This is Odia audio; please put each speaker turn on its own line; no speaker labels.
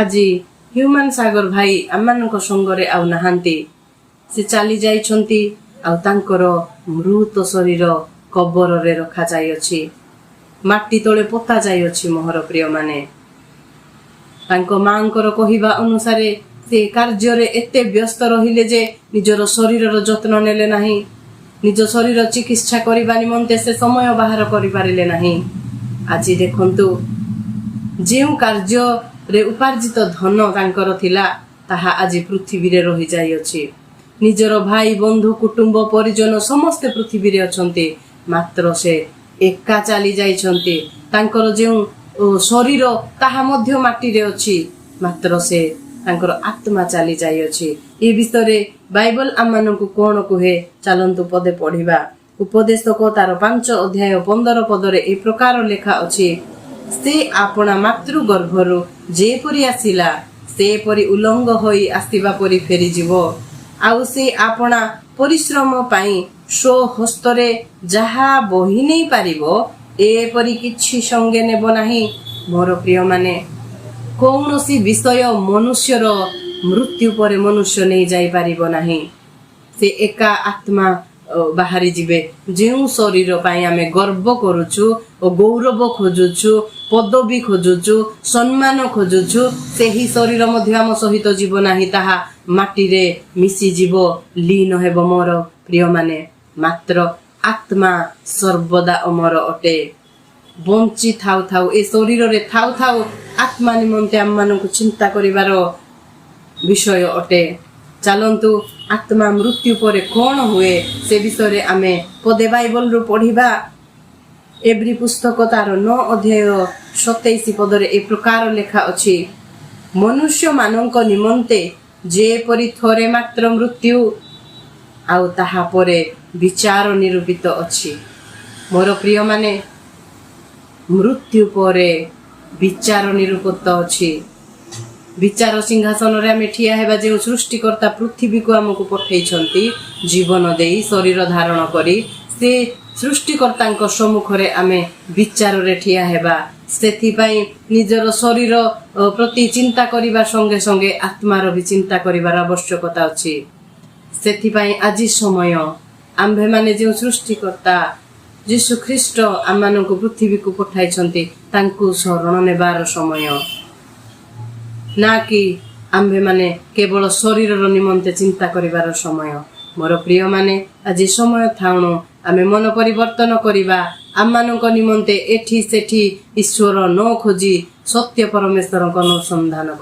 ଆଜି ହ୍ୟୁମାନ ସାଗର ଭାଇ ଆମମାନଙ୍କ ସଙ୍ଗରେ ଆଉ ନାହାନ୍ତି। ସେ ଚାଲି ଯାଇଛନ୍ତି ଆଉ ତାଙ୍କର ମୃତ ଶରୀର କବରରେ ରଖାଯାଇଅଛି, ମାଟି ତଳେ ପୋତା ଯାଇଅଛି। ମୋହର ପ୍ରିୟମାନେ, ତାଙ୍କ ମାଙ୍କର କହିବା ଅନୁସାରେ ସେ କାର୍ଯ୍ୟରେ ଏତେ ବ୍ୟସ୍ତ ରହିଲେ ଯେ ନିଜର ଶରୀରର ଯତ୍ନ ନେଲେ ନାହିଁ। ନିଜ ଶରୀର ଚିକିତ୍ସା କରିବା ନିମନ୍ତେ ସେ ସମୟ ବାହାର କରିପାରିଲେ ନାହିଁ। ଆଜି ଦେଖନ୍ତୁ, ଯେଉଁ କାର୍ଯ୍ୟରେ ଉପାର୍ଜିତ ଧନ ତାଙ୍କର ଥିଲା, ତାହା ଆଜି ପୃଥିବୀରେ ରହିଯାଇଅଛି। ନିଜର ଭାଇ, ବନ୍ଧୁ, କୁଟୁମ୍ବ ପରିଜନ ସମସ୍ତେ ପୃଥିବୀରେ ଅଛନ୍ତି, ମାତ୍ର ସେ ଏକା ଚାଲି ଯାଇଛନ୍ତି। ତାଙ୍କର ଯେଉଁ ଶରୀର, ତାହା ମଧ୍ୟ ମାଟିରେ ଅଛି, ମାତ୍ର ସେ ତାଙ୍କର ଆତ୍ମା ଚାଲି ଯାଇଅଛି। ଏ ବିଷୟରେ ବାଇବଲ ଆମମାନଙ୍କୁ କଣ କୁହେ, ଚାଲନ୍ତୁ ପଦେ ପଢିବା। ଉପଦେଶକ ତାର 5 ଅଧ୍ୟାୟ 15 ପଦରେ ଏ ପ୍ରକାର ଲେଖା ଅଛି, "ସେ ଆପଣା ମାତୃ ଗର୍ଭରୁ ଯେପରି ଆସିଲା, ସେପରି ଉଲଙ୍ଗ ହୋଇ ଆସିବା ପରି ଫେରିଯିବ। ଆଉ ସେ ଆପଣା ପରିଶ୍ରମ ପାଇଁ ସ୍ୱହସ୍ତରେ ଯାହା ବହି ନେଇ ପାରିବ, ଏପରି କିଛି ସଙ୍ଗେ ନେବ ନାହିଁ।" ମୋର ପ୍ରିୟମାନେ, କୌଣସି ବିଷୟ ମନୁଷ୍ୟର ମୃତ୍ୟୁ ପରେ ମନୁଷ୍ୟ ନେଇ ଯାଇପାରିବ ନାହିଁ। ସେ ଏକା ଆତ୍ମା ବାହାରି ଯିବେ। ଯେଉଁ ଶରୀର ପାଇଁ ଆମେ ଗର୍ବ କରୁଛୁ ଓ ଗୌରବ ଖୋଜୁଛୁ, ପଦବୀ ଖୋଜୁଛୁ, ସମ୍ମାନ ଖୋଜୁଛୁ, ସେହି ଶରୀର ମଧ୍ୟ ଆମ ସହିତ ଯିବ ନାହିଁ। ତାହା ମାଟିରେ ମିଶିଯିବ, ଲୀନ ହେବ ମୋର ପ୍ରିୟମାନେ। ମାତ୍ର ଆତ୍ମା ସର୍ବଦା ଅମର ଅଟେ। ବଞ୍ଚି ଥାଉ ଥାଉ, ଏ ଶରୀରରେ ଥାଉ ଥାଉ ଆତ୍ମା ନିମନ୍ତେ ଆମମାନଙ୍କୁ ଚିନ୍ତା କରିବାର ବିଷୟ ଅଟେ। ଚାଲନ୍ତୁ, ଆତ୍ମା ମୃତ୍ୟୁ ପରେ କଣ ହୁଏ, ସେ ବିଷୟରେ ଆମେ ପଦେ ବାଇବଲରୁ ପଢିବା। ଏବ୍ରୀ ପୁସ୍ତକ ତାର 9 ଅଧ୍ୟାୟ 27 ପଦରେ ଏ ପ୍ରକାର ଲେଖା ଅଛି, "ମନୁଷ୍ୟମାନଙ୍କ ନିମନ୍ତେ ଯେପରି ଥରେ ମାତ୍ର ମୃତ୍ୟୁ, ଆଉ ତାହା ପରେ ବିଚାର ନିରୂପିତ ଅଛି।" ମୋର ପ୍ରିୟମାନେ, ମୃତ୍ୟୁ ପରେ ବିଚାର ନିରୂପିତ ଅଛି। ବିଚାର ସିଂହାସନରେ ଆମେ ଠିଆ ହେବା। ଯେଉଁ ସୃଷ୍ଟିକର୍ତ୍ତା ପୃଥିବୀକୁ ଆମକୁ ପଠେଇଛନ୍ତି ଜୀବନ ଦେଇ, ଶରୀର ଧାରଣ କରି, ସେ ସୃଷ୍ଟିକର୍ତ୍ତାଙ୍କ ସମ୍ମୁଖରେ ଆମେ ବିଚାରରେ ଠିଆ ହେବା। ସେଥିପାଇଁ ନିଜର ଶରୀର ପ୍ରତି ଚିନ୍ତା କରିବା ସଙ୍ଗେ ସଙ୍ଗେ ଆତ୍ମାର ବି ଚିନ୍ତା କରିବାର ଆବଶ୍ୟକତା ଅଛି। ସେଥିପାଇଁ ଆଜି ସମୟ, ଆମ୍ଭେମାନେ ଯେଉଁ ସୃଷ୍ଟିକର୍ତ୍ତା ଯୀଶୁ ଖ୍ରୀଷ୍ଟ ଆମମାନଙ୍କୁ ପୃଥିବୀକୁ ପଠାଇଛନ୍ତି, ତାଙ୍କୁ ଶରଣ ନେବାର ସମୟ, ନା କି ଆମ୍ଭେମାନେ କେବଳ ଶରୀରର ନିମନ୍ତେ ଚିନ୍ତା କରିବାର ସମୟ। ମୋର ପ୍ରିୟମାନେ, ଆଜି ସମୟ ଥାଉଣୁ ଆମେ ମନ ପରିବର୍ତ୍ତନ କରିବା। ଆମମାନଙ୍କ ନିମନ୍ତେ ଏଠି ସେଠି ଈଶ୍ୱର ନ ଖୋଜି ସତ୍ୟ ପରମେଶ୍ୱରଙ୍କ ଅନୁସନ୍ଧାନ କରିବା।